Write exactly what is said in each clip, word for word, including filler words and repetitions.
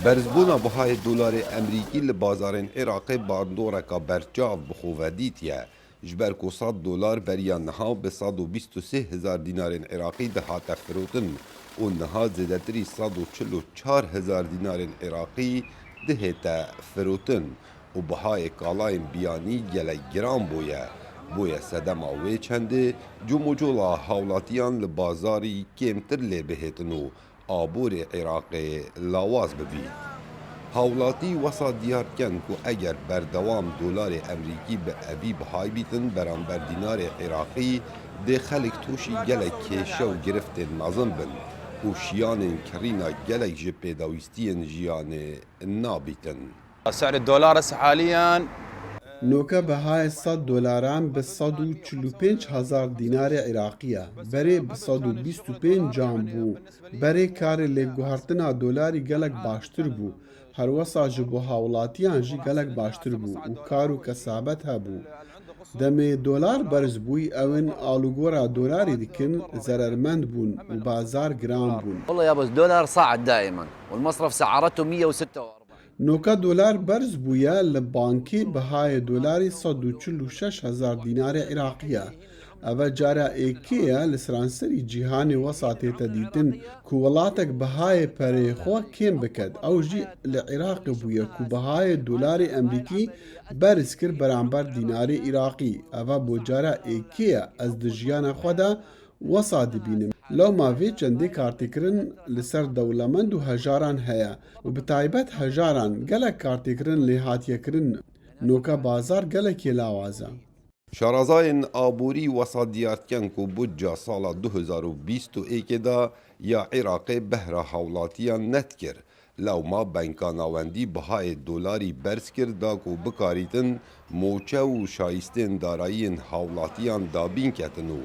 Berzbûna bihayê dolarê Emerîkî li bazarên Iraqê bandoreka berçav bi xwe ve dîtiye. Ji ber ku sed dolar beriya niha bi sed û bîst û sê hezar dînarên Iraqî dihate firotin û niha zêdetirî sed û çil û çar hezar dînarên Iraqî dihête firotin û bihayê kalayên biyanî gelek giran bûye. Bûye sedema wê çendê, cûmûcola hawlatiyan li bazarî kêmtir lê bihêtin û aborê Iraqê lawaz bibî. Hawlatî wesa diyar dikin ku eger berdewam dolarê Emerîkî bi evî bihayî bîtin beramber dînarê Iraqî, dê xelk tûşî gelek kêşe û giriftên mezin bin û şiyanên kirîna gelek ji pêdawîstiyên jiyanê nabîtin. سعر الدولار هسه حاليا Noke bihayê sed dolaran bi sed û çil û pênc hezar dînarê Iraqî ye. Berê bi sed û bîst û pênc can bû. Berê karê lêguhertina dolarî gelek baştir bû. Herwesa ji bo hawlatiyan jî gelek baştir bû û kar û kesabet hebû. Demê dolar berz bûyî, ew ên alûgora dolarî dikin, zerermend bûn û bazar giran bûn. والله يابا الدولار صاعد دائما والمصرف سعرته مية وستة وأربعين. Noka dolar berz bûye, li bankê bihayê dolarî sed û çil û şeş hezar dînarê Iraqî ye. Eve cara êkê ye li seranserî cîhanê wesa tête dîtin ku welatek bihayê pereyê xwe kêm biket. Ew jî li Iraqê bûye ku bihayê dolarê Emerîkî berz kir beramber dînarê Iraqî. Eve bo cara êkê ye ez di jiyana xwe de wesa dibînim. Lewma vê çendê kartêkirin li ser dewlemend û hejaran heye û bi taybet hejaran gelek kartêkirin lê hatiye kirin. Noke bazar gelekê lawaz e. Şarazayên aborî wesa diyar dikin ku budca sala du hezar û bîst û êkê de ya Iraqê behra hawlatiyan nedikir. Lewma Banka Navendî bihayê dolarî berz kir da ku bikarîtin moçe û şayîstên darayiyên hawlatiyan dabîn ketin û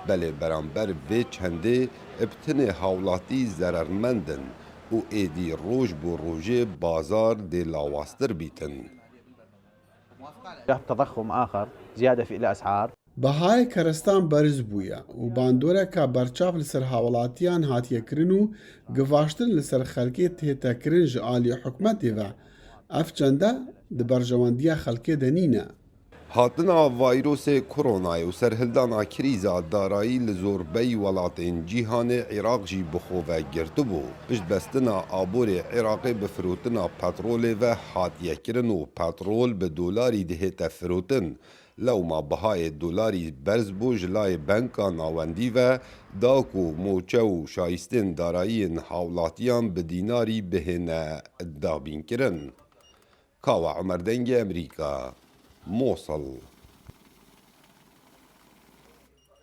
belê beramber vê çendê bi tinê hawlatî zerermend in û êdî roj bo rojê bazar dê lawaztir bîtin. جاب تضخم آخر، زيادة في الأسعار. Bihayê keristan berz bûye û bandoreka berçav li ser hawlatiyan hatiye kirin û givaştin li ser xelkê tête kirin ji alî hikûmetê ve. Ev çende di berjewendiya xelkê de nîne. Hatina vayrosê koronayê û serhildana krîza darayî li zorbeyî welatên cîhanê Iraq jî bi xwe ve girtibû. Piştbestina aborê Iraqê bi firotina petrolê ve hatiye kirin û petrol bi dolarî dihête firotin. Lewma bihayê dolarî berz bû ji layê Banka Navendî ve da ku moçe û şayîstên darayiyên hawlatiyan bi dînarî bihêne dabînkirin. Kawa Omer, Dengê Emerîka, Mosil.